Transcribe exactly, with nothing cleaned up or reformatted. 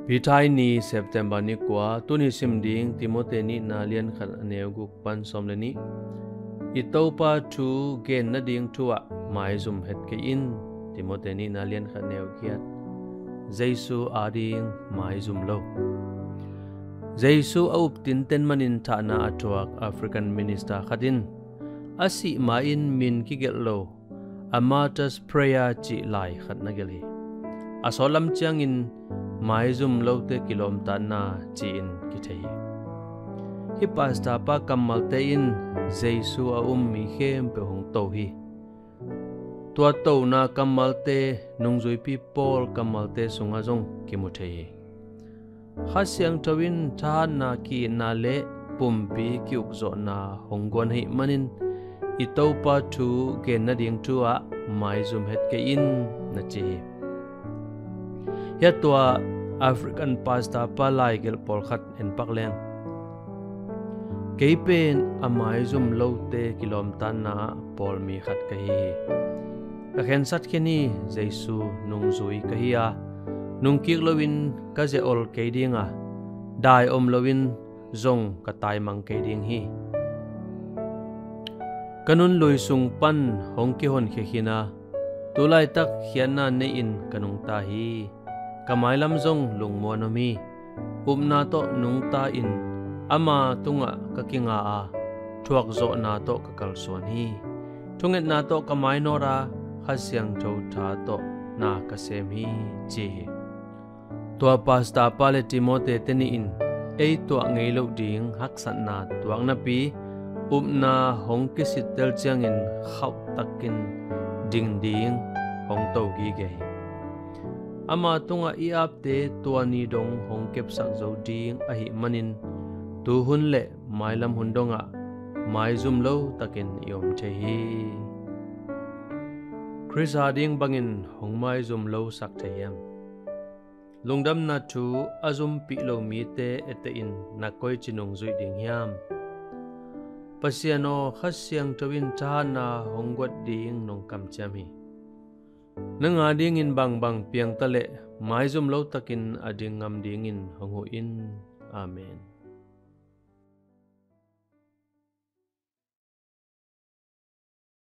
Pithai ni, September ni kua. Tuni sim ding Timote nihna lian khat, a neu guk pan sawm le nih. I Topa thu gen nading thu ah maizum het kei in. Timote nihna lian khat, neu giat. Jesu ading maizum lo. Jesu a up tinten manin thahna a thuak African minister khat in a sih ma-in min kigelh lo, a Martyr's Prayer cih lai khat na gelh hi. A sawt lam ciangin maizum lote kilawmtatna ci-in kithei hi. Hih pastor pa kammalte in Jesu a um mi khempeuh hong to hi. Tua tona kammalte nungzuipi Paul kammalte sungah zong kimu thei hi. Kha Siangtho in thahatna, ki-itna le pumpi ki-ukzawhna hong guan ahih manin i Topa thu gen nading thu ah maizum het kei in, na ci hi. Hiah tua African pastor pa laigelh pawlkhat en pak leng, kei pen a maizum lote kilawmtatna ah pawl mi khat ka hi hi. Ka khensat khin hi. Jesu nungzui ka hi a, nungkik loin ka zia-ol kei ding a, dai om loin zong ka taimang kei ding hi. Ka nunlui sung pan hong kihonkhia khin a, tu laitak khiatna nei-in ka nungta hi. Ka mailam zong lungmuan om hi. Upna tawh nungta-in ama tungah ka kinga a, thuakzawhna tawh ka kalsuan hi. Thungetna tawh ka mainawt a, Kha Siangtho tha tawh na ka sem hi, ci hi. Tua pastor pa le Timote teni in ei tuah ngei loh ding haksatna tuak napi, upna hong kisittel ciangin khauhtakin ding ding hong to gige hi. Ama tungah i apte tua ni dong hong kepsak zo ding ahih manin, tuhun le mailam hun dongah maizum lo takin i om thei hi. Khrist ading bangin hong maizum lo sak thei hiam? Lungdamna thu a zumpih lo mite etehin na koici nungzuih ding hiam? Pasian aw, Kha Siangtho in thahatna hong guat ding nong kamciam hi. Nang adingin bangbang piangta leh maizum lo takin a ding ngam dingin hong huh in. Amen.